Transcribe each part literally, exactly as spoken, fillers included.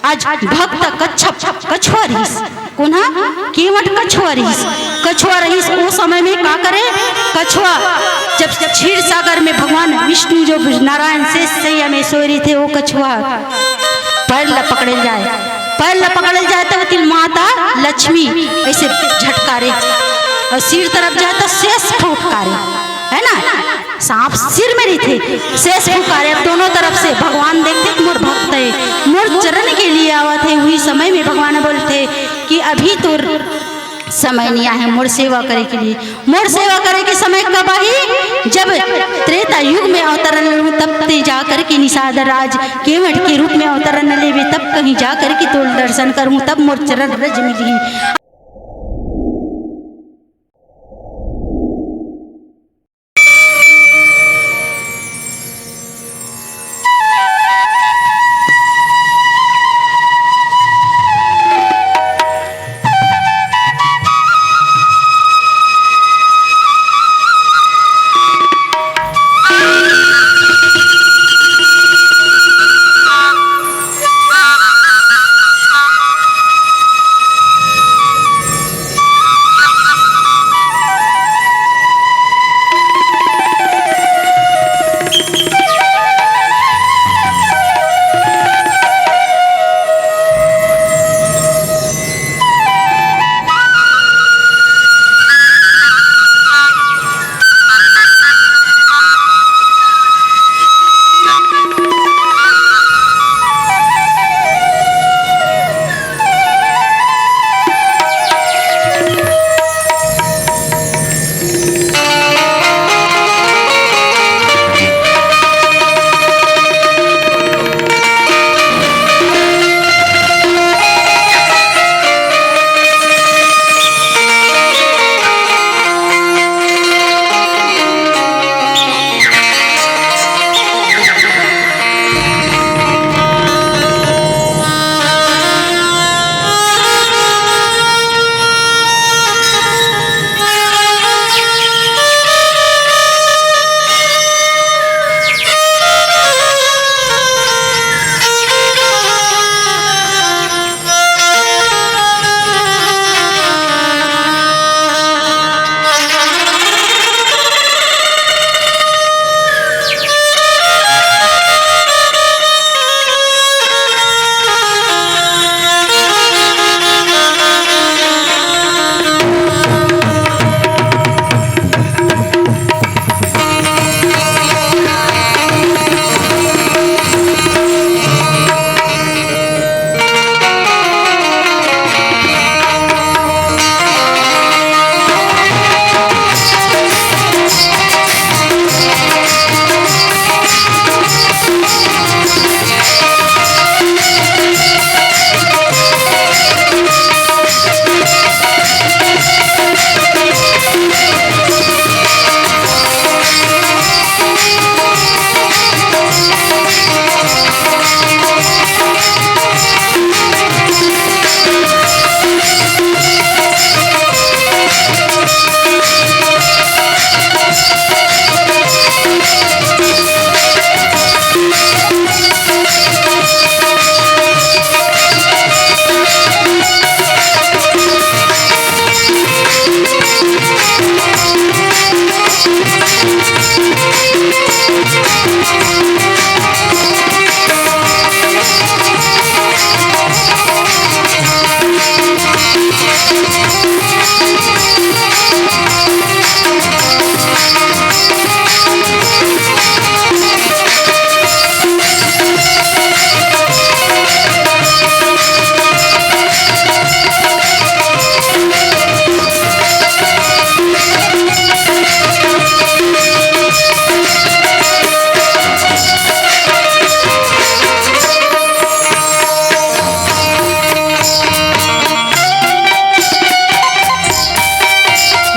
आज भक्त कच्छप, कछुआ रहिस। कोन हा? केवट कछुआ रहिस। कछुआ रहिस, ओ समय में का करे? कछुआ, जब क्षीर सागर में भगवान विष्णु जो नारायण शेष शैया में सोए रहिथे, ओ कछुआ पैर ला पकड़े जाए, पैर ला पकड़े जाए, तब ओती माता लक्ष्मी ऐसे झटकारे और सिर तरफ जाए तो शेष फुफकारे, है ना? सांप सिर में रहिथे, शेष फुफकारे, दोनों तरफ से भगवान देखथे कि मोर भक्त हे, मोर चरण के लिए आवत हे। उही समय में भगवान बोलथे कि अभी तोर समय नइ आहे मोर सेवा करे के लिए। मोर सेवा करे के समय कब आही? जब त्रेता युग में अवतरण लहूं, तब तें जा करके निषाद राज केवट के रूप में अवतरण लेबे, तब कहीं जा करके तोर दर्शन करहूं, तब मोर चरण रज मिलही।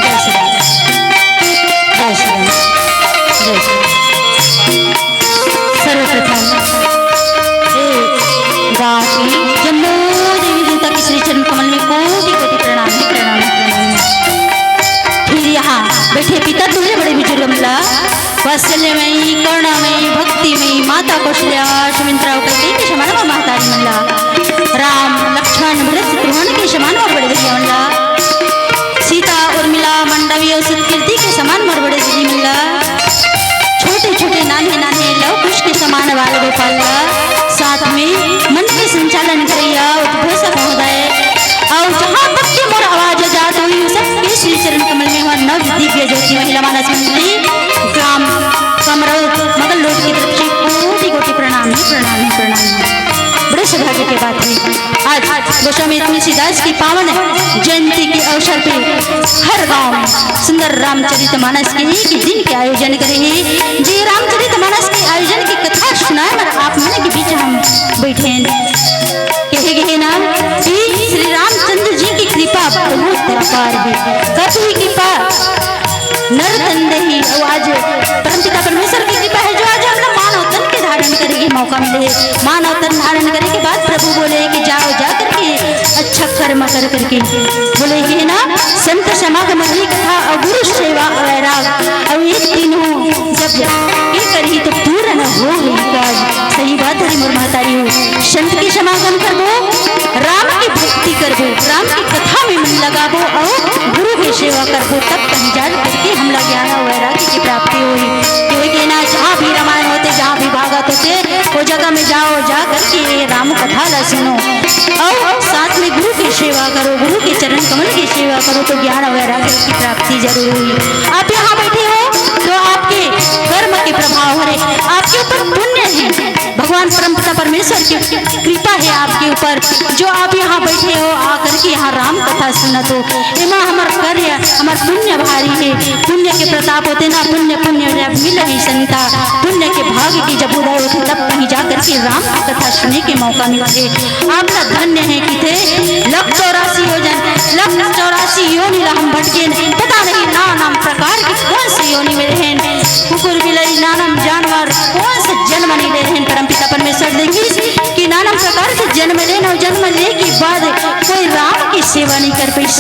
जय श्री राम। जय श्री राम। जय श्री राम। सर्वप्रथम ए गांव के जम्मो देवी देवता के श्री चरण कमल में कोटि कोटि प्रणाम हे, प्रणाम हे, प्रणाम हे। फिर यहाँ बैठे पिता तुल्य बड़े बुजुर्ग मन ला वात्सल्यमयी, करुणामयी, भक्तिमयी माता कौशल्या, सुमित्रा, कैकेयी के समान महतारी मन ला हमला सीता, उर्मिला, मंडवी अउ सतकीर्ति के समान मोर बड़े दीदी मन ला, छोटे-छोटे, नान्हे-नान्हे लव कुश के समान बाल गोपाल ला, साथ में मंच के संचालन करइया उद्घोषक महोदय, अउ जहाँ तक के मोर आवाज जात होही, सबके श्री चरण कमल में हमर नव दिव्य ज्योति महिला मानस मंडली, ग्राम कमरौद, मगल लोड की तरफ से कोटि कोटि प्रणाम है, प्रणाम है, प्रणाम है। बड़े सौभाग्य के बात है, आज गोस्वामी तुलसीदास की पावन जयंती के अवसर पे हर गांव में सुंदर रामचरित मानस के एक दिन के आयोजन करे हे। जे रामचरित मानस के आयोजन की कथा सुनाए बर आप मन के बीच हम बैठे हैं। कहे गए ना कि श्री रामचंद्र जी की कृपा बहुत अपार है। कब ही कृपा नर तन देही। अउ आज परमपिता परमेश्वर की कृपा है, जो आज हमला मानव तन के धारण करे के मौका मिले हे। मानव तन धारण करे के बाद प्रभु बोले कि जाओ, जा करके अच्छा कर्म कर करके। बोले कि ना, संत समागम ही कथा अउ गुरु सेवा वैराग, अउ ये तीनों जब ये करही तो पूर्ण होही काज। सही बात है मोर महतारी हो। संत के समागम करबो, राम की भक्ति करबो, राम की कथा में मन लगाबो अउ गुरु के सेवा करबो, तब कहीं जा करके हमला ज्ञान अउ वैराग्य की प्राप्ति होही। क्योंकि ना, जहाँ भी रामायण होथे, जहाँ भी भागवत होथे, वो जगह में जाओ, जा करके ये राम कथा ला सुनो अउ साथ में गुरु के सेवा करो, गुरु के चरण कमल की सेवा करो, तो ज्ञान अउ वैराग्य की प्राप्ति जरूर होही। आप यहाँ बैठे हो तो आपके कर्म के प्रभाव हरे, आपके ऊपर पुण्य है। भगवान परमपिता परमेश्वर की कृपा है आपके ऊपर, जो आप यहाँ बैठे हो, आकर के यहाँ राम कथा सुनत हो। एमा हमर कार्य, हमर पुण्य भारी है। पुण्य के प्रताप होथे ना, पुण्य, पुण्य जब मिलही संता, पुण्य के भाग की जब उदय होथे, तब कहीं जा करके राम की कथा सुने के मौका मिलथे। आप ना धन्य है कि थे लख चौरासी योजन, लख चौरासी योनि ला हम भटकेन, पता नहीं नाना प्रकार के कौन से योनि में रहेन, कुकुर बिलई नाना जानवर कौन से जन्म नहीं ले रहेन। परमपिता परमेश्वर देखिस कि नाना प्रकार से जन्म लेन अउ जन्म ले के बाद कोई राम की सेवा नहीं कर पाइस।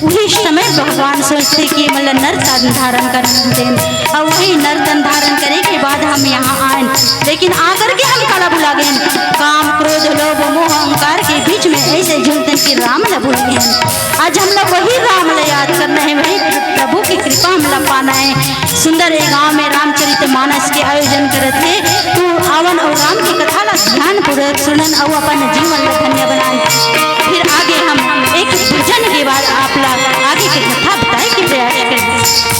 उही समय भगवान सोचथे कि मतलब नर तन धारण कर देन, अउ वही नर तन धारण करे के बाद हम यहाँ आएन, लेकिन आकर के हम काला भुला गएन, काम, क्रोध, लोभ, मोह, अहंकार के बीच में ऐसे झूलतेन कि राम ला भूल गएन। आज हमला वही राम ला याद करना है, वही प्रभु की कृपा हमला पाना है। सुंदर ए गांव में रामचरित मानस के आयोजन करत हे, तू आवन अउ राम की कथा ला ध्यान पूर्वक सुनन अउ अपन जीवन ला धन्य बनान। फिर आगे हम एक भजन के बाद आप ला आगे के कथा बताए के प्रयास करबो।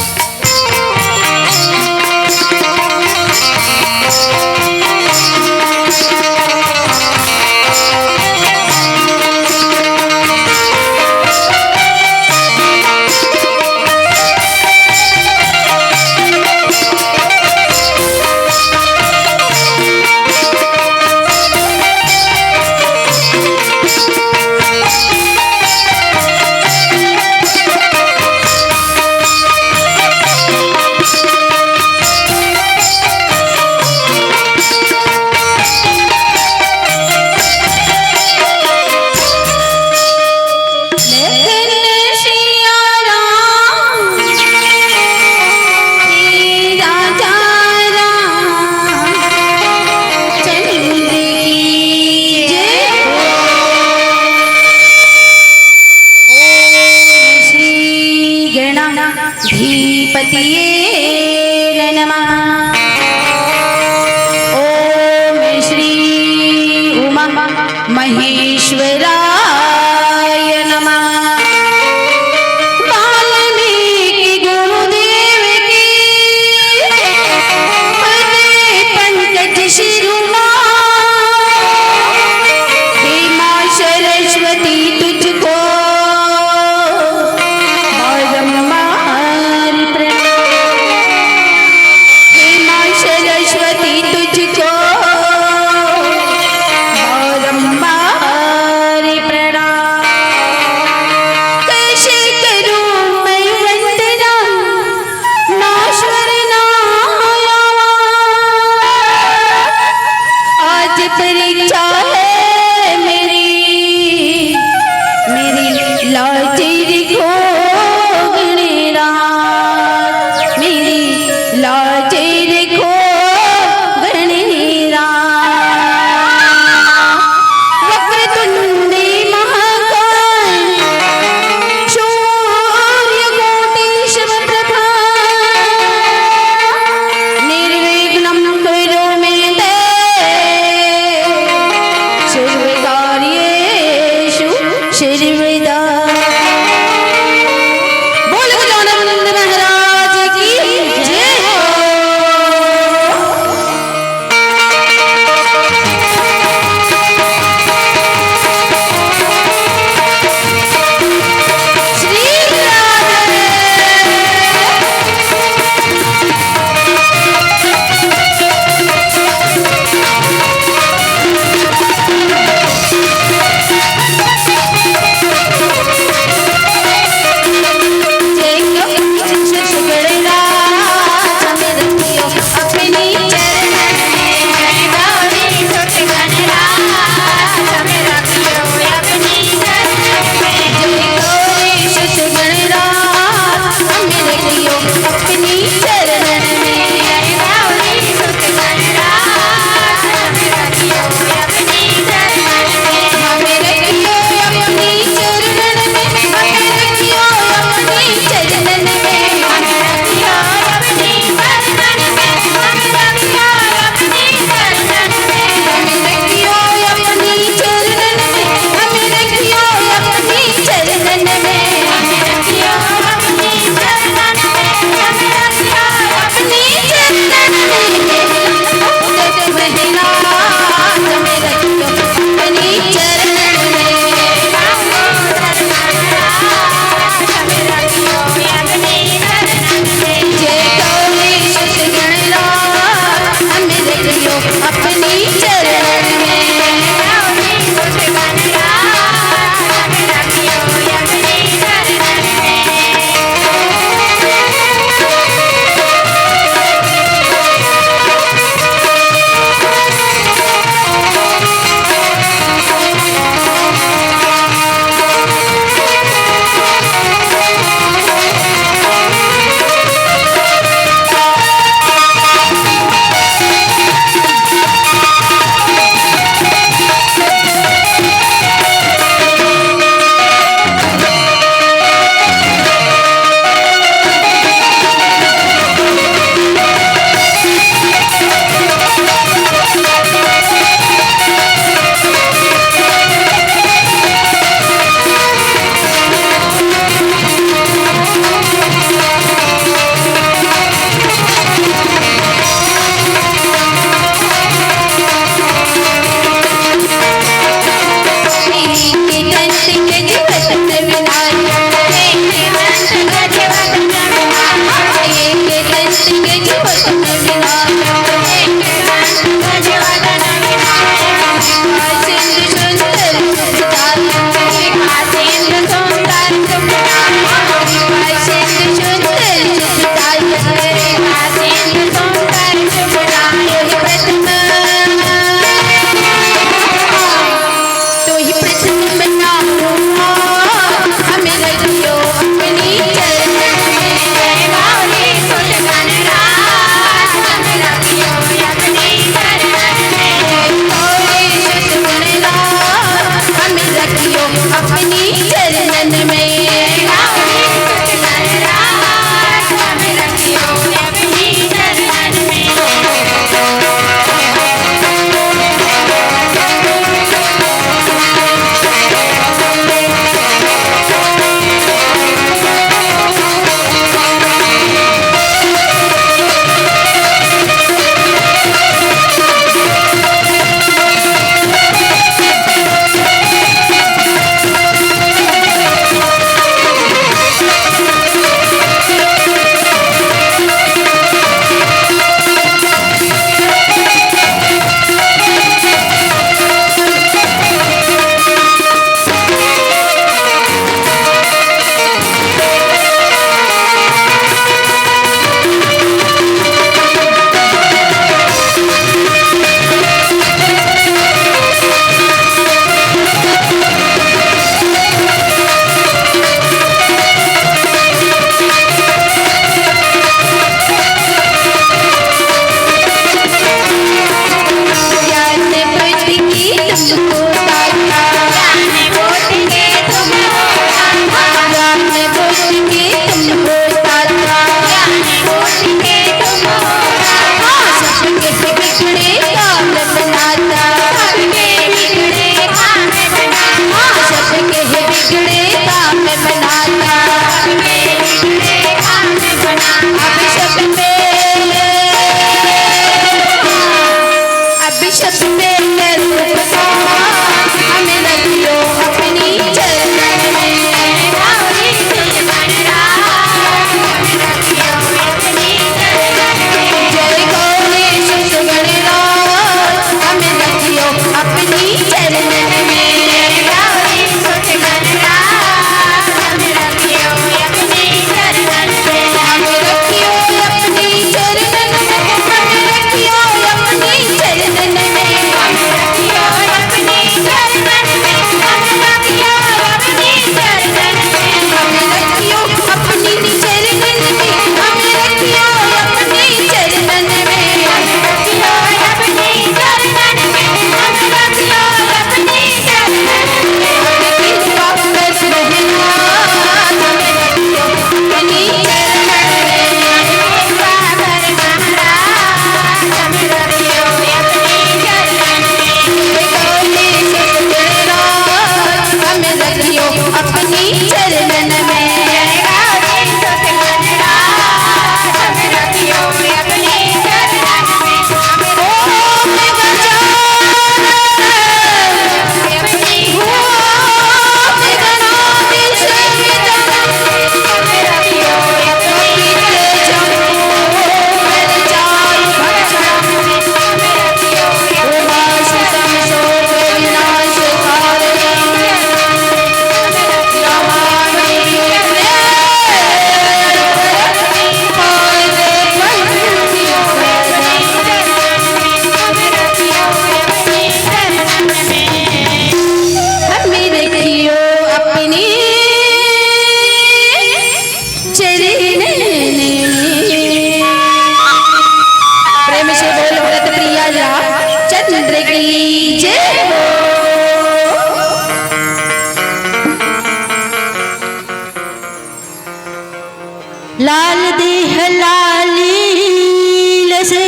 लाल देह लालील से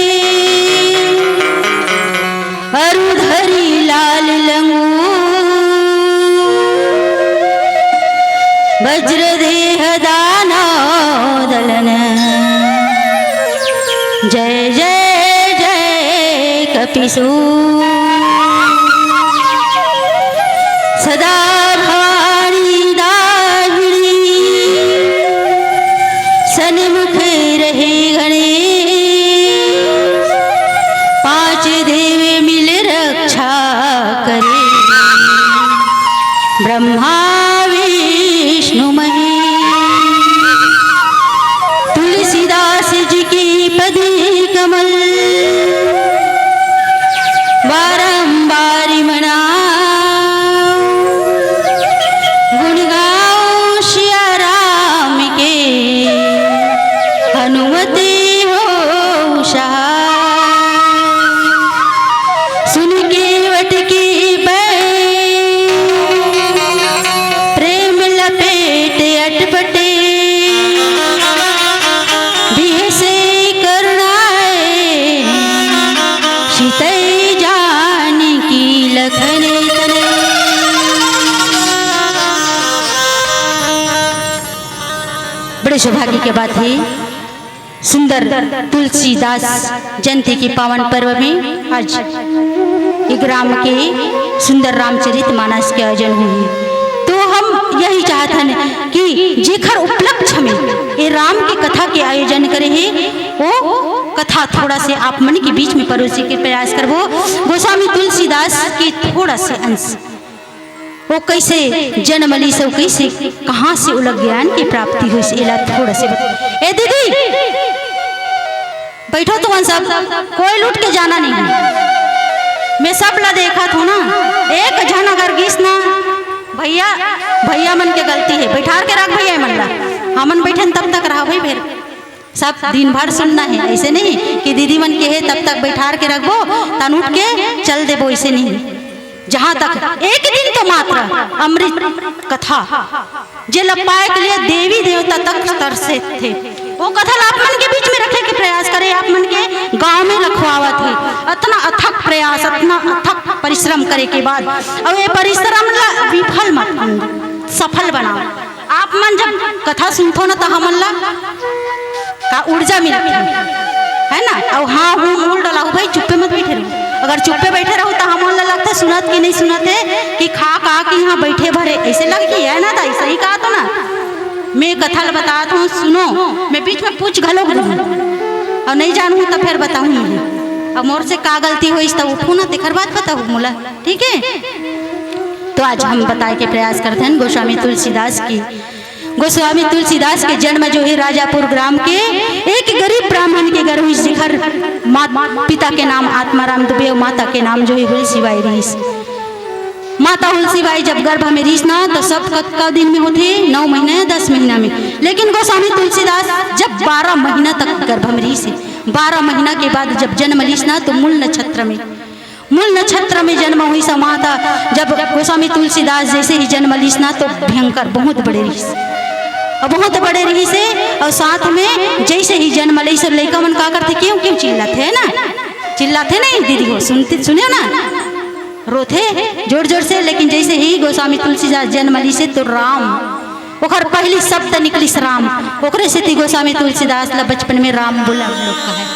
अरु धरी लाल लंगू वज्र देह दानव दलन। जय जय जय कपिसू सदा भवानी दाहिनी सन्मुख रहे गणेश। पांच देव मिल रक्षा करे ब्रह्मा विष्णु महेश। तुलसीदास जी के पद कमल बारंबार मनाओ। गुण गाओ सिया राम के हनुमत हो सहाय। सुन केवट की बै प्रेम लपेट अटपटे बिहसे करुणाए सितई जानकी लखन तनय। बड़े सौभाग्य के बात है, सुंदर तुलसीदास जयंती के पावन पर्व में आज एक राम के सुंदर रामचरित मानस के आयोजन हुई है। तो हम यही चाहत हन कि जेखर उपलक्ष्य में ये राम के कथा के आयोजन करे हे, वो कथा थोड़ा से आप मन के बीच में परोसे के प्रयास करबो। गोस्वामी तुलसीदास के थोड़ा से अंश, वो कैसे जन्म लीस, वो कैसे, कहाँ से ओला ज्ञान की प्राप्ति होइस, एला थोड़ा से बता। ए दीदी, बैठो तुमन सब, कोई लुट के जाना नहीं है। मैं सब ला देखत हूँ ना, एक झन अगर गिस ना, भैया, भैया मन के गलती है, बैठार के रख भैया मन ला, हमन बैठन तब तक रहा भाई। फिर सब दिन भर सुनना है, ऐसे नहीं कि दीदी मन के है तब तक बैठार के रखबो, तन उठ के चल देबो, ऐसे नहीं। जहाँ तक एक दिन तो मात्र अमृत कथा, जेला पाए के लिए देवी देवता तक तरसे थे, वो कथा ला आप मन के बीच में रखे के प्रयास करे, आप मन के गांव में रखवावत है। अतना अथक प्रयास, अतना अथक परिश्रम करे के बाद, अब ये परिश्रम ला विफल मत, सफल बनाओ। आप मन जब कथा सुनथो ना, तो हमन ला का ऊर्जा मिलथे, है ना? अउ हाँ, हूँ मूल डलाहू भाई, चुप्पे मत बैठे रहू। अगर चुप्पे बैठे रहू, तो हमन ला लगथे सुनत कि नहीं सुनत है, कि खा का कि यहाँ बैठे भरे, ऐसे लगही, है ना? ताई सही कहा तो ना, मैं कथा ला बतात हूँ, सुनो। मैं बीच में पूछ घलो दूँ, और नहीं जानू तो फिर बताऊँ मैं। अब मोर से का गलती होइस, तो उठू ना, तेखर बात बताऊ मोला, ठीक है? तो आज हम बताए के प्रयास करते हैं गोस्वामी तुलसीदास की। गोस्वामी तुलसीदास के जन्म जो है राजापुर ग्राम के एक गरीब ब्राह्मण के घर हुई, जिखर मात पिता के नाम आत्माराम दुबे और माता के नाम जो है हुलसीबाई रहीस। माता हुलसीबाई जब गर्भ में रहीस ना, तो सब कतका दिन में होथे? नौ महीना या दस महीना में। लेकिन गोस्वामी तुलसीदास जब बारह महीना तक गर्भ में रहीस, बारह महीना के बाद जब जन्म लीस ना, तो मूल नक्षत्र में मूल नक्षत्र में जन्म हुई स माता। जब गोस्वामी तुलसीदास जैसे ही जन्म लीस ना, तो भयंकर बहुत बड़े रहीस, और बहुत बड़े रहीस हे। और साथ में जैसे ही जन्म लीस, लइका मन का करथे, क्यों क्यों चिल्लाथे, है ना? चिल्लाथे नहीं दीदी हो, सुनते, सुने ना, रोथे जोर जोर से। लेकिन जैसे ही गोस्वामी तुलसीदास जन्म लीस हे, तो राम ओखर पहली शब्द निकलिस राम। ओकरे सेती गोस्वामी तुलसीदास ला बचपन में राम बोला हम लोग का है।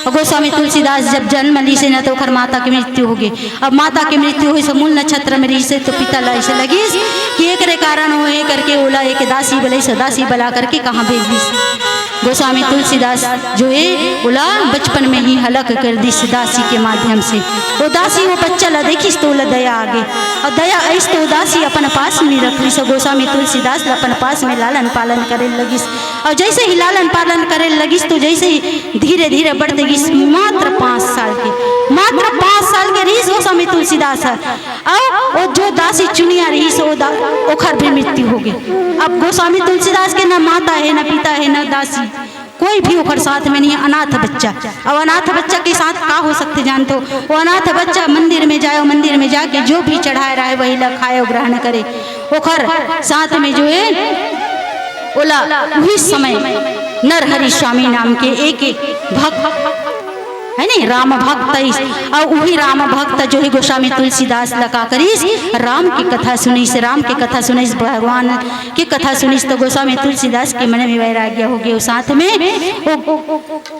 और गोस्वामी तुलसीदास जब जन्म लीस हे ना, तो ओखर माता के मृत्यु हो गई। अब माता के मृत्यु होइस, मूल नक्षत्र में रहीस हे, तो पिता ला ऐसे लगिस कि एकरे कारण होए करके ओला एक दासी बलइस, दासी बला करके कहाँ भेज दिस? गोस्वामी तुलसीदास जो है, ओला बचपन में ही हलक कर दिस दासी के माध्यम से। वो दासी वो बच्चा ला देखिस, तो ओला दया आ गई। और दया आइस, तो दासी अपन पास में रख लिस, गोस्वामी तुलसीदास ला अपन पास में लालन पालन करे लगिस। और जैसे ही लालन पालन करे लगिस, तो जैसे ही धीरे धीरे बढ़ते गिस, मात्र पाँच साल के, मात्र पाँच साल के रहीस गोस्वामी तुलसीदास ह। और वो जो दासी चुनिया रहीस, वो दा-, ओखर भी मृत्यु हो गई। अब गोस्वामी तुलसीदास के ना माता है, ना पिता है, ना दासी, कोई भी ओखर साथ में नहीं है, अनाथ बच्चा। अब अनाथ बच्चा के साथ का हो सकथे जानथो? वो अनाथ बच्चा मंदिर में जाए, मंदिर में जाके जो भी चढ़ाए रहे वही ला खाए और ग्रहण करे। ओखर साथ में जो है ओला उही समय नरहरि स्वामी नाम के एक, एक भक्त हे नी, राम भक्त अइस। अउ उही राम भक्त जो हे गोस्वामी तुलसीदास ल का करिस, राम के कथा सुनिस, राम के कथा सुनिस, भगवान के कथा सुनिस, तो गोस्वामी तुलसीदास के मन में वैराग्य हो गे। साथ में वो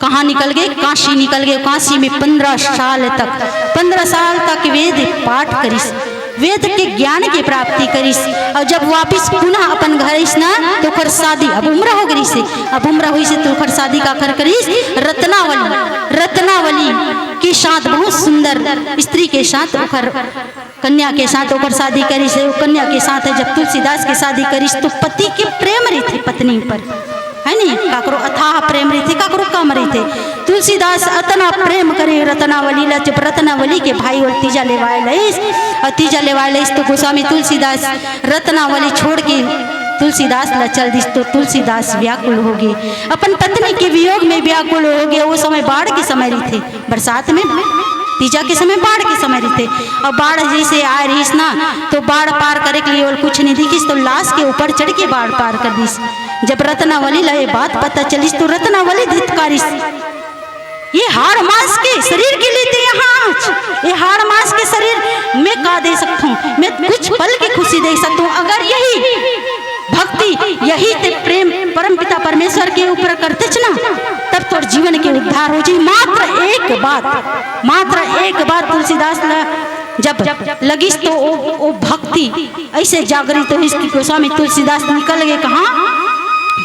कहाँ निकल गे? काशी निकल गे। काशी में पंद्रह साल तक, पंद्रह साल तक वेद पाठ करिस, वेद के ज्ञान के प्राप्ति करिस। अउ जब वापिस पुनः अपन घर आइस ना, तो ओकर शादी, अब उम्र हो गइस हे, अब उम्र होइस हे, तो ओकर शादी काखर करिस? रत्नावली, रत्नावली के साथ, बहुत सुंदर स्त्री के साथ, ओकर कन्या के साथ ओकर शादी करिस हे। कन्या के साथ जब तुलसीदास के शादी करिस, तो पति के प्रेम रहिथे पत्नी ऊपर, हे नी? काकरो अथाह प्रेम रहिथे, काकरो कम रहिथे। तुलसीदास अतना प्रेम करे रत्नावली ला, जब रत्नावली के भाई ओला तीजा लेवाय लइस, अउ तीजा लेवाय लइस, तो गोस्वामी तुलसीदास रत्नावली छोड़ के तुलसीदास ला चल दिस, तो तुलसीदास व्याकुल हो गे, अपन पत्नी के वियोग में व्याकुल हो गे। वो समय बाढ़ के समय रहिथे, बरसात में, तीजा के समय बाढ़ के समय रहिथे। अउ बाढ़ जइसे आय रहिस ना, तो बाढ़ पार करे के लिए ओला कुछ नहीं दिखिस, तो लाश के ऊपर चढ़ के बाढ़ पार कर दिस। जब रत्नावली ला ये बात पता चलिस, तो रत्नावली धित्कारिस, "ये हाड़ मांस के शरीर के लिए ते यहाँ आज, ये हाड़ मांस के शरीर मैं का दे सकता हूँ? मैं कुछ पल की खुशी दे सकता हूँ। अगर यही भक्ति, यही ते प्रेम परमपिता परमेश्वर के ऊपर करतेच ना, तब तोर जीवन के उद्धार हो जाई।" मात्र एक बात, मात्र एक बात तुलसीदास ला जब लगिस, तो वो, वो भक्ति ऐसे जागृत होइस कि गोस्वामी तुलसीदास निकल गे कहाँ?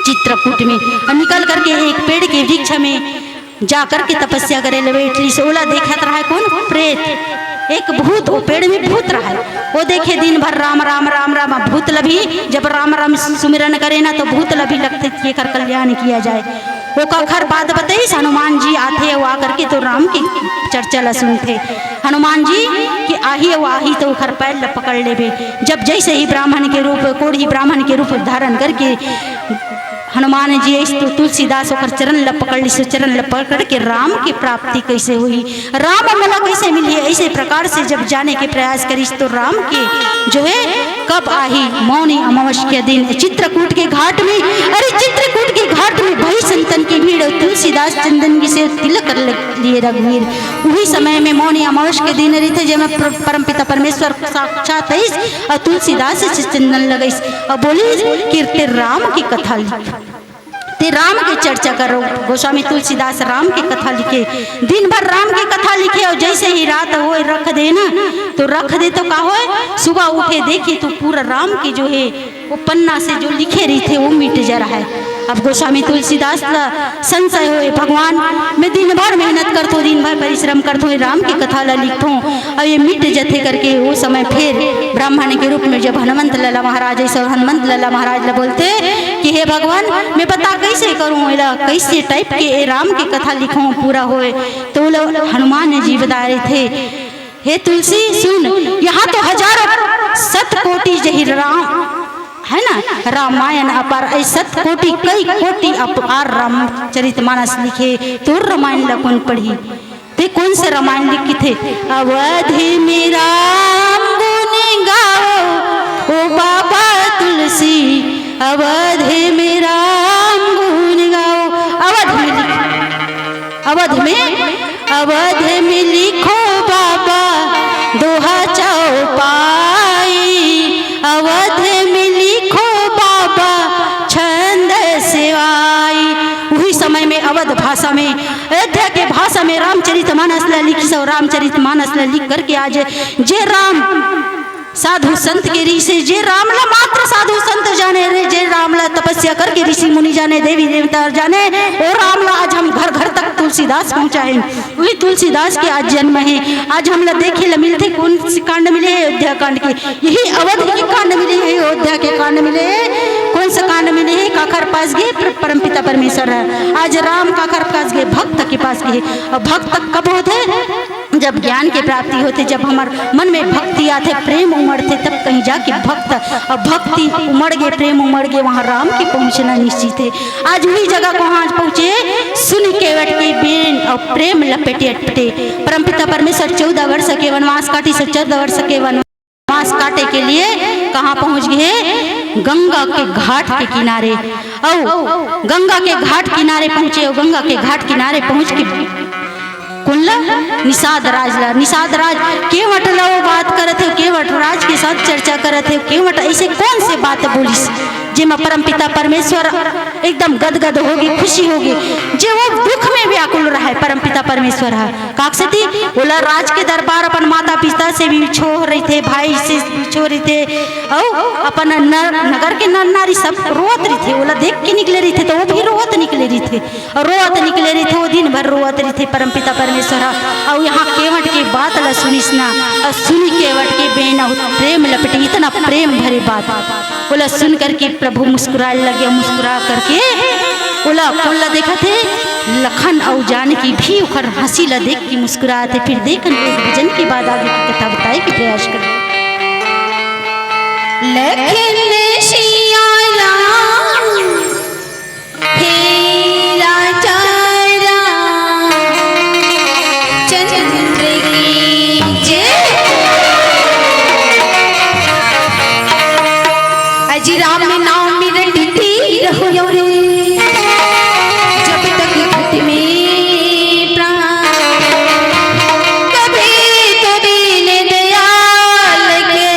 चित्रकूट में। अउ निकल करके एक पेड़ के वृक्ष में जा करके तपस्या करे ले बैठ लिस। ओला देखत रहय कोन? प्रेत। एक भूत, वो पेड़ में भूत रहय। वो देखे दिन भर राम, राम, राम, राम, भूत ल भी, जब राम, राम सुमिरन करे ना, तो भूत ल भी लगथे कि एकर कल्याण किया जाए। वो काखर बात बतइस, हनुमान जी आथे, वो आकर के तो राम के चर्चा ला सुनथे। हनुमान जी कि आही, वो आही तो ओखर पैर ला पकड़ लेबे। जब जैसे ही ब्राह्मण के रूप, कोढ़ी ब्राह्मण के रूप धारण करके हनुमान जी अइस तो तुलसीदास ओकर चरण ल पकड़ लिस, चरण ल पकड़ के राम के प्राप्ति कैसे होही, राम मोला कैसे मिलही, ऐसे प्रकार से जब जाने के प्रयास करिस तो राम के जो है कब आही? मौनी अमावस के दिन चित्रकूट के घाट में, अरे चित्रकूट के घाट में भाई संतन की भीड़ और तुलसीदास चंदन जी से तिलक कर लिए रघुवीर। उही समय में मौनी अमावस के दिन रहिथे, जेमा प्र-, परमपिता परमेश्वर साक्षात अइस और तुलसीदास से चंदन लगइस और बोलिस कि ते राम की कथा लिख, ते राम के चर्चा करो। गोस्वामी तुलसीदास राम के कथा लिखे, दिन भर राम के कथा लिखे और जैसे ही रात होए रख दे ना, तो रख दे तो का होए, सुबह उठे देखे तो पूरा राम के जो है वो पन्ना से जो लिखे रहिथे वो मिट जा रहा है। अब गोस्वामी तुलसीदास ला संशय होए, भगवान मैं दिन भर मेहनत करथों, दिन भर परिश्रम करथों, ये राम के कथा ला लिखथों, अब ये मिट जथे करके वो समय फिर ब्राह्मण के रूप में जब हनुमंत लाला महाराज अइस और हनुमंत लाला महाराज ला बोलथे कि हे भगवान, मैं पता कैसे करूं, एला कैसे type के ए राम के कथा लिखों पूरा होए, तो वो ला हनुमान जी बता रहे थे, हे तुलसी सुन, यहाँ तो हजारों शत कोटि जही राम है ना, रामायण अपार, ऐ शत कोटि कई कोटि अपार रामचरित मानस लिखे, तोर रामायण ला कोन पढ़ही? ते कोन से रामायण लिखथे? अवध में राम गुण गाओ, ओ बाबा तुलसी, अवध में राम गुण गाओ। अवध में लिख, अवध में, अवध में लिखो बाबा दोहा चौपाई, अवध में लिखो बाबा छंद सेवाई। उही समय में अवध भाषा में, अयोध्या के भाषा में रामचरित मानस ला लिखिस और रामचरित मानस ला लिख करके आज जे राम साधु संत के रिहिसे, जे राम ला मात्र साधु संत जाने रे, जे राम ला तपस्या करके ऋषि मुनि जाने, देवी देवता जाने, ओ राम ला आज हम घर घर तक तुलसीदास पहुँचाए। उही तुलसीदास के आज जन्म हे। आज हमला देखे ला मिलथे, कोन से कांड मिले हे? अयोध्या कांड के। यही अवध के कांड मिले हे, अयोध्या के कांड मिले हे। कोन से कांड मिले हे? काखर पास गे? पर-, परमपिता परमेश्वर हे। आज राम काखर पास गे? भक्त के पास गे। और भक्त कब होथे? जब ज्ञान के प्राप्ति होथे, जब हमर मन में भक्ति आथे, प्रेम उमड़थे, तब कहीं जाके भक्त, और भक्ति उमड़ गे, प्रेम उमड़ गे, वहाँ राम के पहुँचना निश्चित हे। आज उही जगह को आज पहुँचे, सुनि केवट के बीन और प्रेम लपेटे अटपटे। परमपिता परमेश्वर चौदह वर्ष के वनवास काटिस, चौदह वर्ष के वनवास काटे के लिए कहाँ पहुँच गे? गंगा के घाट के किनारे, अउ गंगा के घाट किनारे पहुंचे, अउ गंगा के घाट किनारे पहुंच के कोन ला? निषाद राज ला। निषाद राज केवट ला वो बात करत हे, केवट राज के साथ चर्चा करत हे। केवट ऐसे कौन से बात बोलिस, जेमा परमपिता परमेश्वर एकदम गदगद होगे, खुशी होगे, जे वो दुख में व्याकुल रहा है परमपिता परमेश्वर ह। काकसती ओला राज के दरबार अपन माता पिता से भी छोह रहिथे, भाई से भी छोह रहिथे, अउ अपन नर, नगर के नर नारी सब रोवत रहिथे, ओला देख के निकले रहिथे, तो वो भी रोवत निकले रहिथे। अउ रोवत निकले रहिथे, वो दिन भर रोवत रहिथे परमपिता परमेश्वर ह। अउ यहाँ केवट के बात ला सुनिस ना, अउ सुनी केवट के बेना प्रेम लपटे, इतना प्रेम भरे बात। ओला सुन करके प्रभु मुस्कुराए लगे, मुस्कुरा करके ओला, ओला देखत हे लखन अउ जानकी भी ओकर हंसी ला देख के मुस्कुरात हे। फिर देखन एक भजन के बाद आगे की कथा बताए के प्रयास करबो। लखन सिया राम, हे राजा रामचंद्र की जय। अजी राम नाम रटती रहो रे, जब तक घट में प्राण, कभी तो दीन दयाल के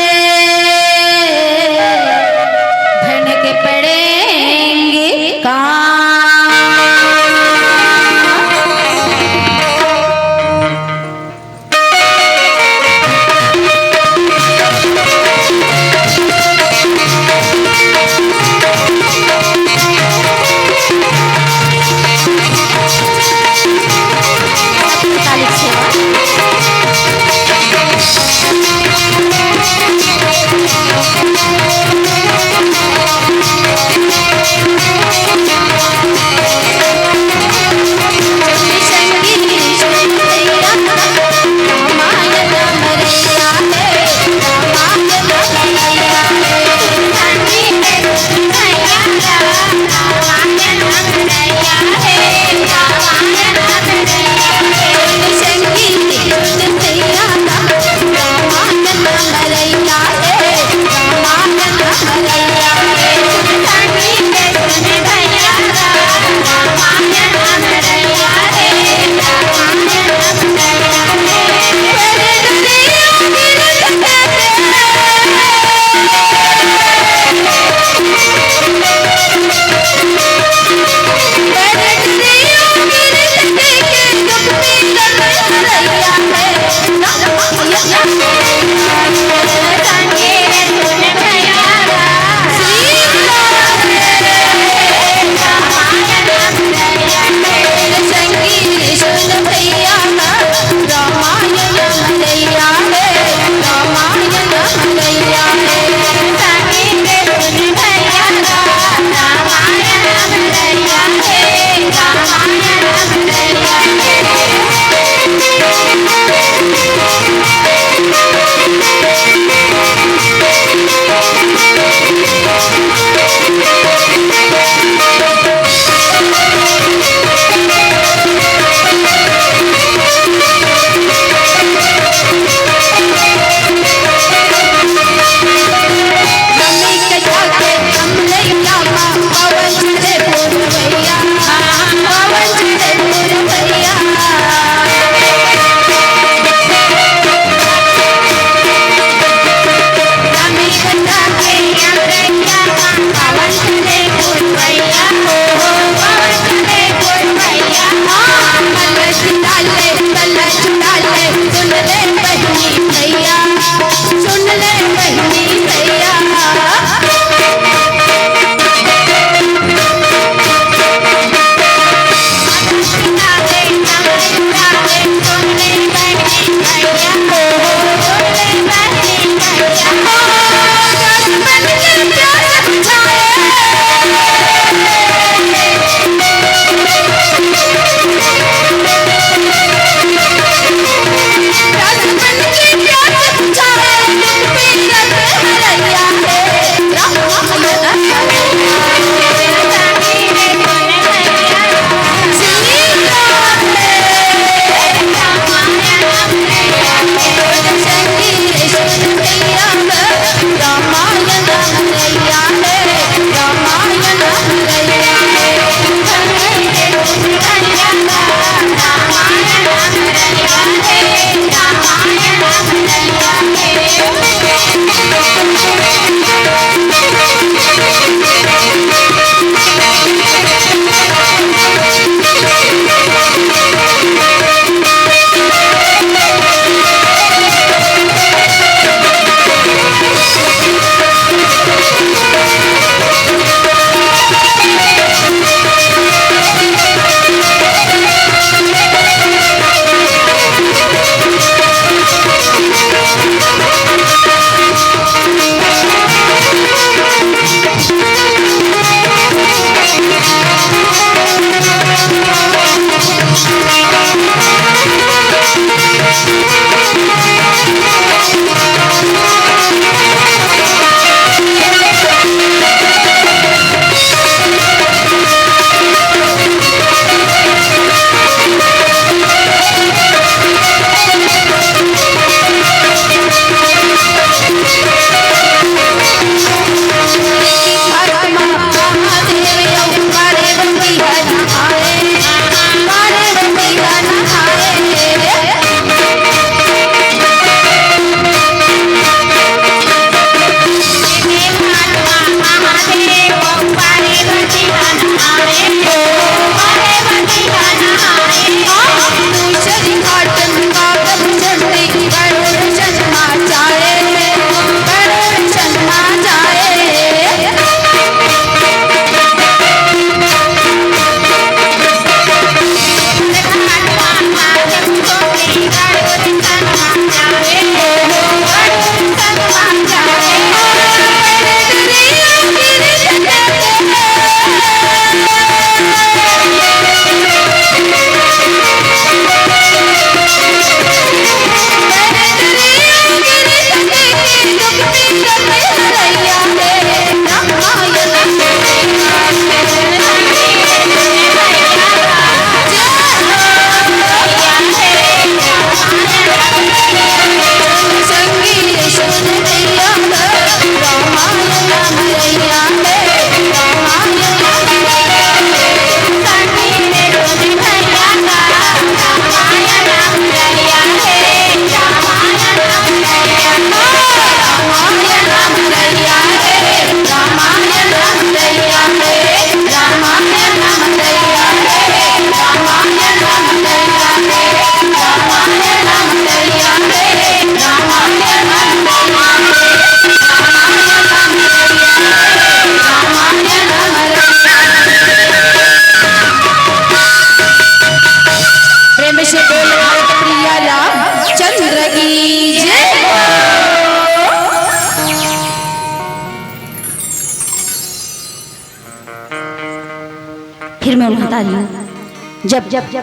फिर मैं उन्हें बता रही हूँ। जब जब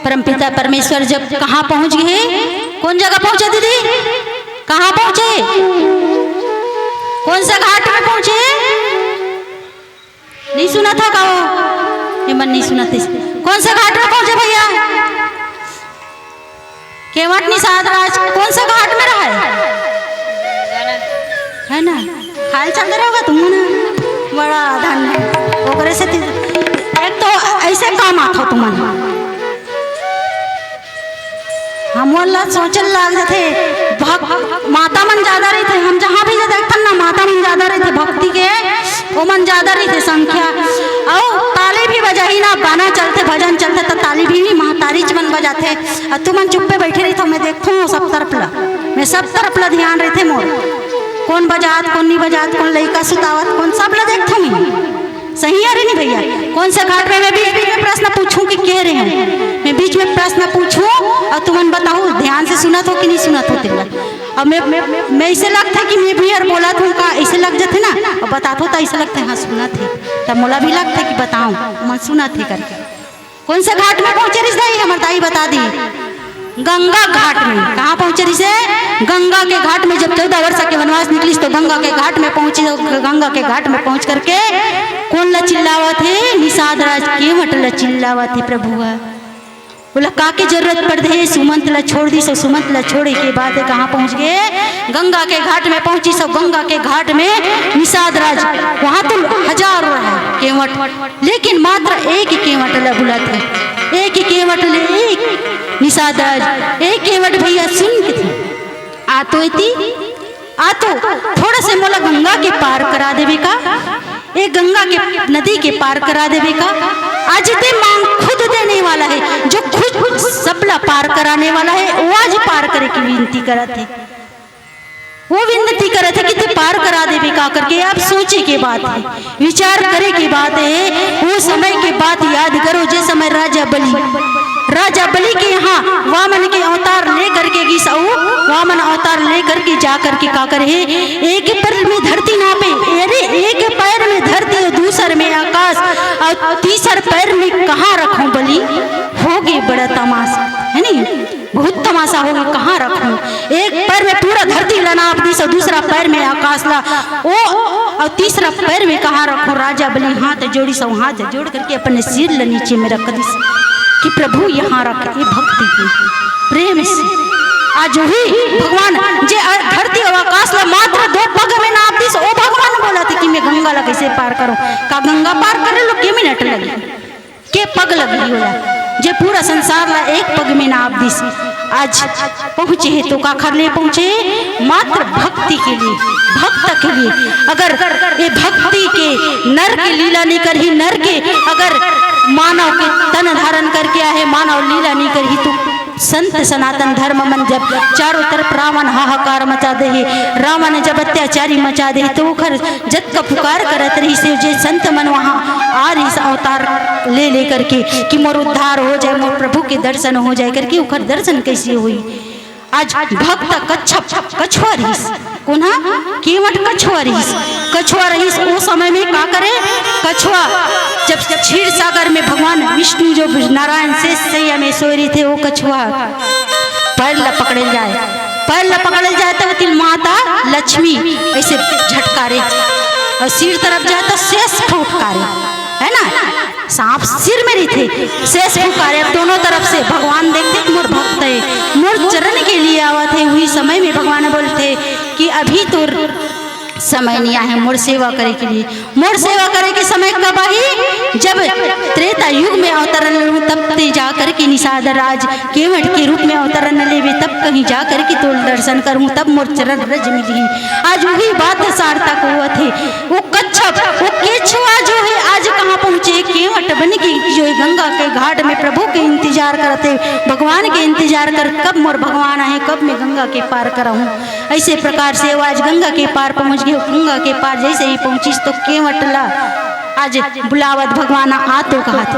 परमपिता परमेश्वर जब कहाँ पहुँच गए, कौन जगह पहुँचे दीदी, कहाँ पहुँचे, कौन सा घाट में पहुँचे? नहीं सुना था का वो? ये मन नहीं सुना था। कौन सा घाट में पहुँचे भैया? केवट निषाद राज कौन सा घाट में रहा है? है ना? खाल चल रहे होगा तुम ना। बड़ा धन है। ओकरे से ती-, एक तो ऐसे काम आथो तुमन। हमन ला सोचल लाग जाथे, भक-, माता मन ज्यादा रहिथे। हम जहाँ भी देखथन ना, माता मन ज्यादा रहिथे भक्ति के, ओमन ज्यादा रहिथे संख्या। अउ ताली भी बजाही ना, गाना चलथे, भजन चलथे, त ताली भी महतारीच मन बजाथे। अउ तुमन चुप्पे बैठे रहिथो, मैं देखथों सब तरफ ला, मैं सब तरफ ला ध्यान रहिथे मोर, कौन बजात, कौन नहीं बजात, कौन लइका सुतावत, कौन सब ला देखथों मैं। सही है रे नहीं भैया? कौन सा घाट में मैं बीच बीच में प्रश्न पूछूं कि कह रहे हैं, मैं बीच में प्रश्न पूछूं और तुमन बताओ, ध्यान से सुनत हो कि नहीं सुनत हो तेला। अब मैं, मैं, मैं ऐसे लगता है कि मैं भी यार बोला था का, ऐसे लग जाते ना, और बताते हो तो ऐसे लगता है, हाँ, सुनत है। तब मोला भी लगता है कि बताओ, मन सुनत है करके। कौन से घाट में पहुंचे रिस दाई? हमर दाई बता दी, गंगा घाट में। कहाँ पहुंचे रिस हे? गंगा के घाट में। जब चौदह वर्ष के वनवास निकलिस तो गंगा के घाट में पहुंची। गंगा के घाट में पहुंच करके कौन ला चिल्लावत हे? निषाद राज केवट ला चिल्लावत हे प्रभु ह। बोला का के जरूरत पड़ हे? सुमंत ला छोड़ दिस, सुमंत ला छोड़े के बाद कहाँ पहुंच गए? गंगा के घाट में पहुंचिस। गंगा के घाट में निषाद राज, वहां तो हजारों है केवट, लेकिन मात्र एक ही केवट ला बुलात हे, एक ही केवट ले, एक निषाद राज, एक केवट भैया सुन के थे। आ तो इति, आ तो थोड़ा से मोला गंगा के पार करा देवे का, एक गंगा के नदी के पार करा देवे का। आज ते मांग खुद देने वाला है, जो खुद, खुद सबला पार कराने वाला है, वो आज पार करे की विनती करत हे। वो विनती करत हे कि ते पार करा देवे का करके। आप सोचे के बात हे, विचार करे के बात हे। वो समय के बात याद करो, जे समय राजा बलि, राजा बलि के यहाँ वामन के अवतार लेकर के गिस, अउ वामन अवतार लेकर के जा करके का करे हे, एक पैर में धरती नापे, अरे एक पैर में धरती और दूसर में आकाश और तीसर पैर में कहाँ रखूं बलि? हो गए बड़ा तमाशा, है नहीं? बहुत तमाशा होगे, कहाँ रखूं? एक पैर में पूरा धरती ला नाप दिस अउ दूसरा पैर में आकाश ला। ओ, अउ तीसरा पैर में कहाँ रखूं? राजा बलि हाथ जोड़िस अउ हाथ जोड़ करके अपने सिर ला नीचे में रख दिस कि प्रभु यहाँ रख, ये भक्ति की प्रेम से। आज वही भगवान जे अ-, धरती अउ आकाश ला मात्र दो पग में नाप दिस, ओ भगवान बोलत हे कि मैं गंगा ला कैसे पार करूं? का गंगा पार करे ला के मिनट लगी? के पग लगी होला, जे पूरा संसार ला एक पग में नाप दिस। आज पहुंचे हे तो काखर ले पहुंचे? मात्र भक्ति के लिए, भक्त के लिए। अगर ये भक्ति के नर के लीला नहीं करही, नर के अगर मानव के तन धारण करके आहे, मानव लीला नहीं करही, तो संत सनातन धर्म मन जब चारों तरफ रावण हाहाकार मचा दे हे, रावण जब अत्याचारी मचा दे हे, तो ओखर जतका पुकार करत रहिस हे, जे संत मन वहाँ आ रहिस अवतार ले लेकर के कि मोर उद्धार हो जाए, मोर प्रभु के दर्शन हो जाए करके, ओखर दर्शन कैसे होई? आज भक्त कच्छप, कछुआ रहिस, कोन ह? केवट कछुआ रहिस। कछुआ रहिस, ओ समय में का करे? कछुआ जब, जब क्षीर सागर में भगवान विष्णु जो नारायण शेष सैया में सोए रहिथे, ओ कछुआ पैर ला पकड़े जाए, पैर ला पकड़े जाए, तब तिल माता लक्ष्मी ऐसे झटकारे और सिर तरफ जाए तो शेष फुंकारे, है ना? सांप सिर में रहिथे, शेष फुंकारे। अब दोनों तरफ से भगवान देखथे कि मोर भक्त हे, मोर चरण के लिए आवत हे। उही समय में भगवान बोलथे कि अभी तो समय नहीं आए हे मोर सेवा करे के लिए। मोर सेवा करे के समय कब आही? जब त्रेता युग में अवतरण लूँ, तब ते जा करके निषाद राज केवट के रूप में अवतरण लेबे, तब कहीं जा करके तोर दर्शन करूँ, तब मोर चरण रज मिलही। आज वही बात सार्थक होवत हे। वो कच्छप, वो केछुआ जो हे, आज कहाँ पहुँचे? केवट बन के जो हे गंगा के घाट में प्रभु के इंतजार करत हे, भगवान के इंतजार कर, कब मोर भगवान आए, कब मैं गंगा के पार कराहूँ। ऐसे प्रकार से वो आज गंगा के पार पहुँच गे। गंगा के पार जैसे ही पहुँचिस तो केवट ला आज बुलावत भगवान आ तो कहत,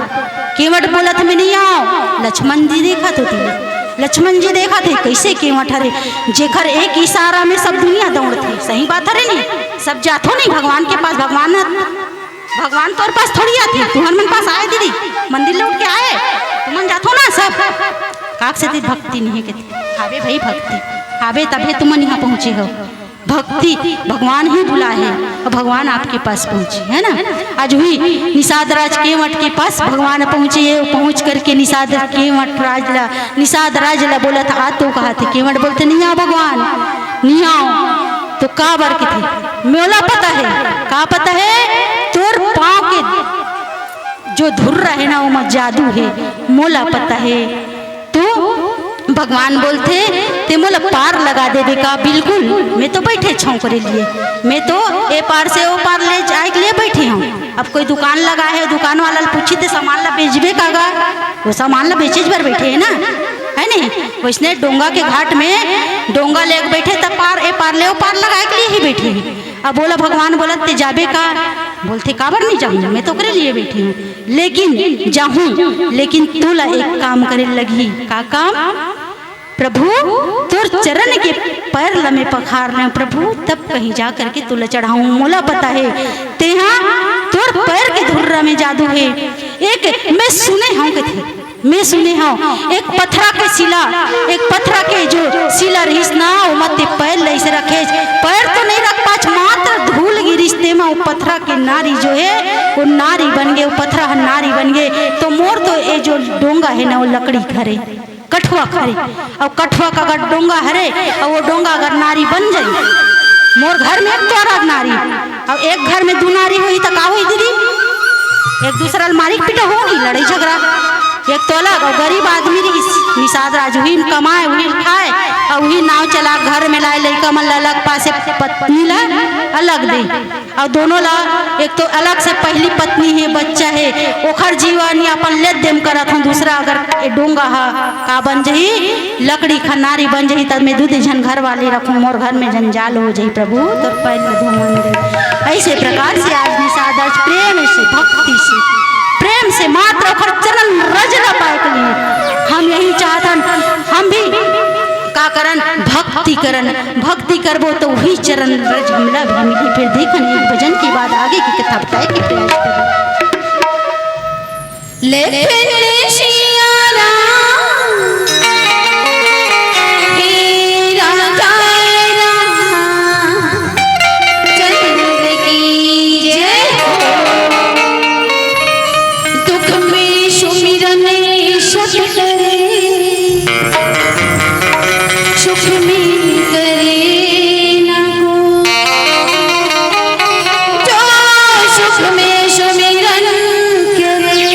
केवट बोलत, "मैं नहीं आव।" लक्ष्मण जी देखत होती, लक्ष्मण जी देखत हे कैसे केवट हरे, जेकर एक इशारा में सब दुनिया दौड़थे। सही बात हरे नहीं, सब जाथो नहीं भगवान के पास, भगवान भगवान तोर पास थोड़ी आथे, तुहर मन पास आए दीदी, मंदिर ले उठ के आए, तुमन जाथो ना सब। काक से दी भक्ति नहीं है कहते, हावे भाई भक्ति, हावे तभे तुमन यहाँ पहुँचे हो। भक्ति, भगवान ही बुलाए है और भगवान आपके पास पहुँचे, है ना। आज हुई निषाद राज केवट के पास भगवान पहुँचे है, पहुँच करके निषाद केवट राज ला, निषाद राज ला बोलत आ तो कहा थे, केवट बोलते, "नहीं आओ भगवान, नहीं आओ।" तो का बर के थे, मोला पता है, का पता है, तोर पाँव के जो धुर्रा है ना, ओमा जादू है, मोला पता है। तो भगवान बोलथे, "ते मोला पार लगा देबे का?" "बिल्कुल, मैं तो बैठे छौं करे लिए, मैं तो ए पार से ओ पार ले जाए के लिए बैठे हूँ।" अब कोई दुकान लगा है, दुकान वाला ल पूछी, "ते सामान ला बेचबे का गा?" वो सामान ला बेचे बर बैठे है ना, है नहीं? वैसने डोंगा के घाट में डोंगा ले बैठे, तब पार, ए पार ले ओ पार लगाए के लिए ही बैठे है। अब बोला, भगवान बोला, "ते जाबे का?" बोलथे, "काबर नहीं जाऊँ, मैं तो ओकरे लिए बैठी हूँ, लेकिन जाहूँ, लेकिन तोला एक काम करे लगही।" "का काम?" "प्रभु, तोर चरण के पैर ला मैं पखार लें प्रभु, तब कहीं जा करके तोला चढ़ाऊँ। मोला पता है, तेहा तोर पैर के धुर्रा में जादू है। एक मैं सुने हूँ कथे, मैं सुने हव, एक पथरा के शिला, एक पथरा के जो शिला रहिस ना, ओमा ते पैर ल अइसे रखेस, पैर तो नहीं रख पाच, मात्र धूल गिरिस, तेमा ओ पथरा के नारी जो है, वो नारी बन गे, वो पथरा ह नारी बन गे। तो मोर तो ए जो डोंगा है ना, वो लकड़ी हरे, कठुआ हरे, अउ कठुआ का अगर डोंगा हरे, अउ वो डोंगा अगर नारी बन जाई, मोर घर में एक तो अलग नारी, अउ एक घर में दू नारी होही, त का होही दीदी? एक दूसरा ल मारी पीटा होही, लड़ाई झगड़ा। एक तो अलग, अउ गरीब आदमी रहिस, निषाद राज उही म कमाए, उही ल खाए, अउ उही नाव चला, घर में लाए, लइका मन ल अलग पासे, पत्नी ल अलग दे, अउ दोनों ल एक तो अलग से पहली पत्नी हे, बच्चा हे, ओखर जीवन यापन ले देम करत हूँ। दूसरा अगर ए डोंगा ह का बन जही, लकड़ी खनारी बन जही, तब मैं दू दू झन घर वाली रखूँ, मोर घर में जंजाल हो जही। प्रभु तोर पैर में धूमन दे। ऐसे प्रकार से आज निषाद आज प्रेम से, भक्ति से, प्रेम से मात्र ओखर चरण रज ल पाए के लिए हम यही चाहत हन, हम भी का करन, भक्ति करन, भक्ति करबो तो वही चरण रज हमला भी मिली। फिर देखन एक भजन के बाद आगे की कथा बताए के प्रयास करबो। लेकिन सिया राम, हे राधा राम चंद्र की जय हो। दुख में सुमिरन सब करे, सुख में करे ना को। जो सुख में सुमिरन करे,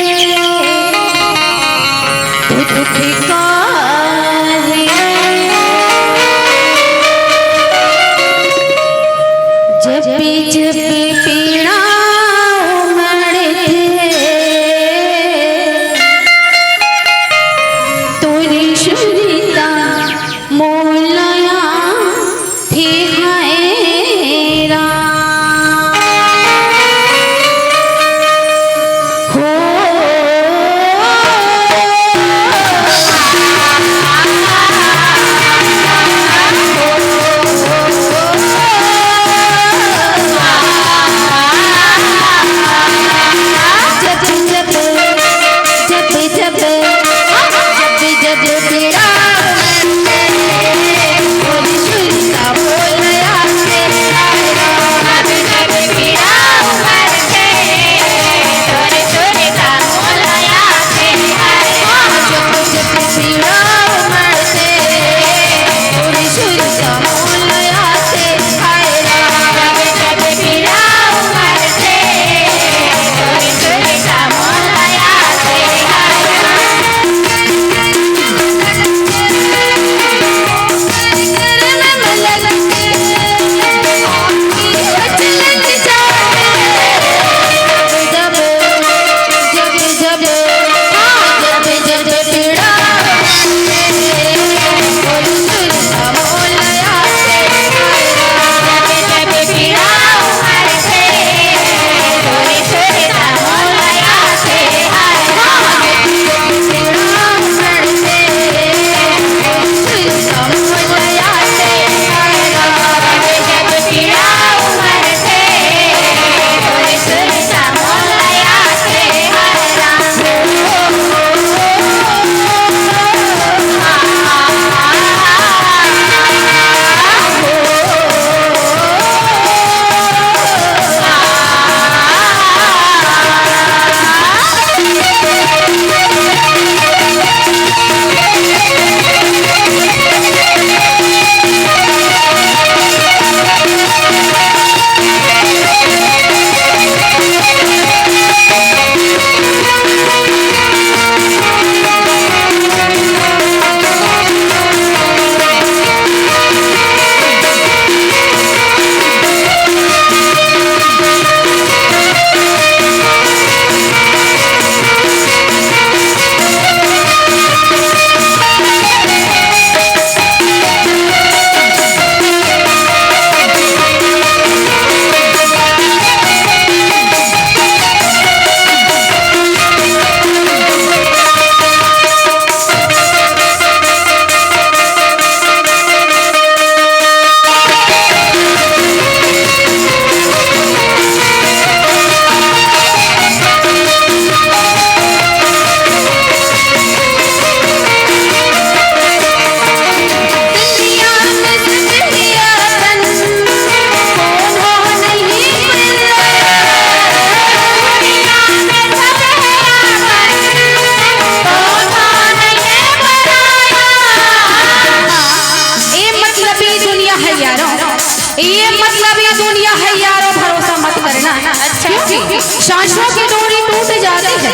सांसों की डोरी टूट जाती है,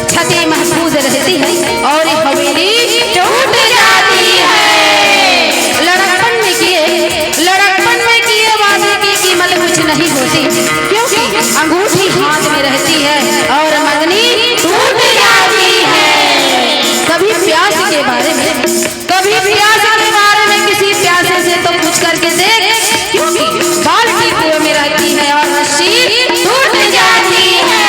छतें महफूज रहती है और हवेली टूट जाती है। लड़कपन में किए, लड़कपन में किए वादे की कीमत कुछ नहीं होती, क्योंकि अंगूठी हाथ में रहती है और मंगनी टूट जाती है। कभी प्यास के बारे में, कभी प्यास के बारे में किसी प्यासे से तो पूछ करके देख, क्योंकि बाल्टी कुएं में रहती है और रस्सी टूट जाती है।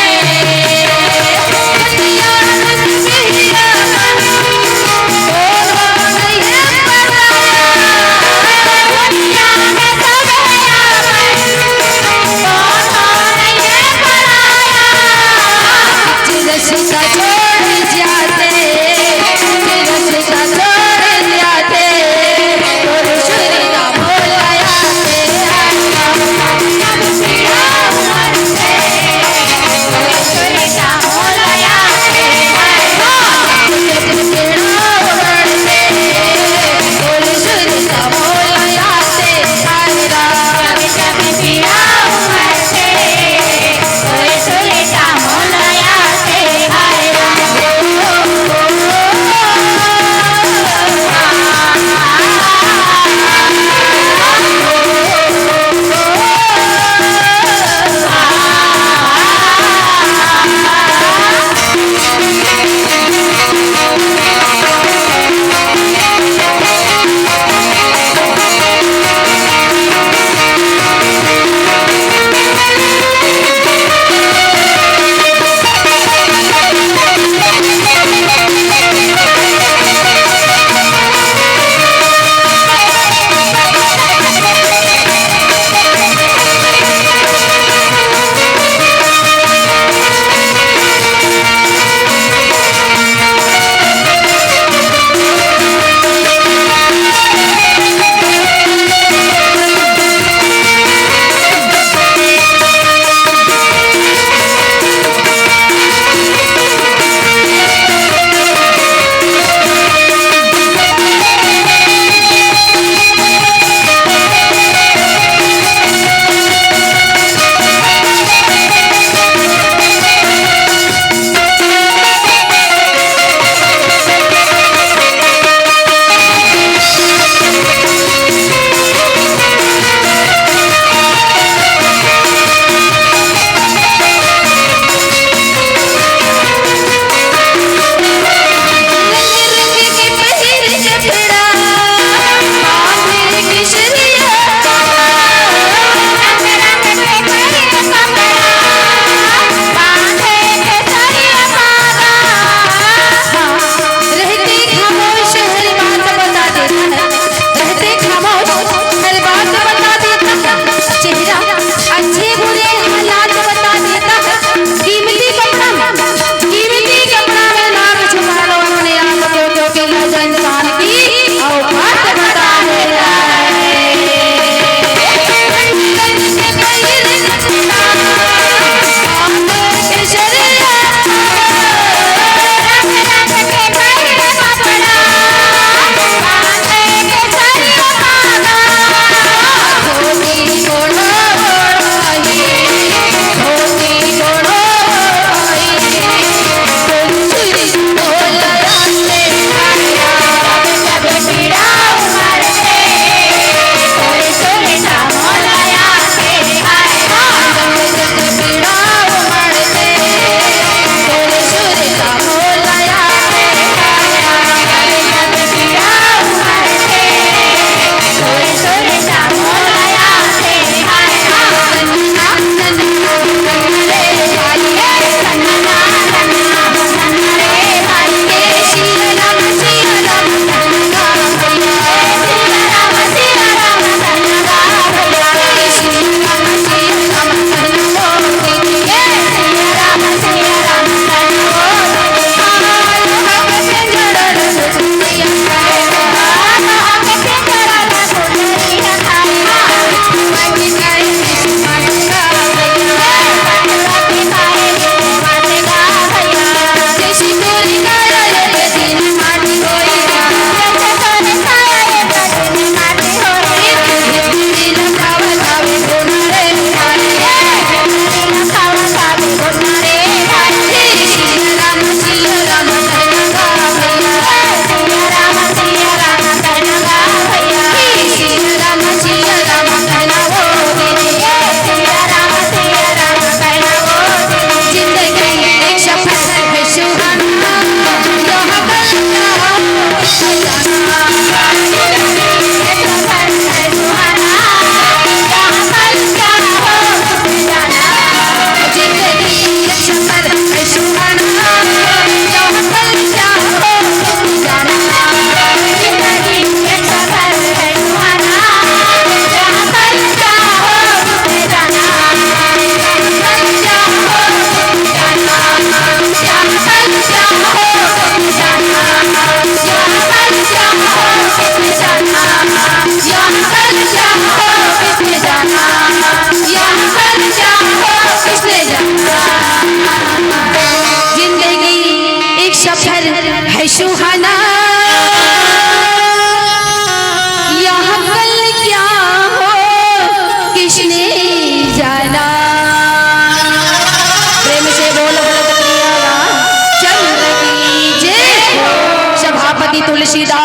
सीधा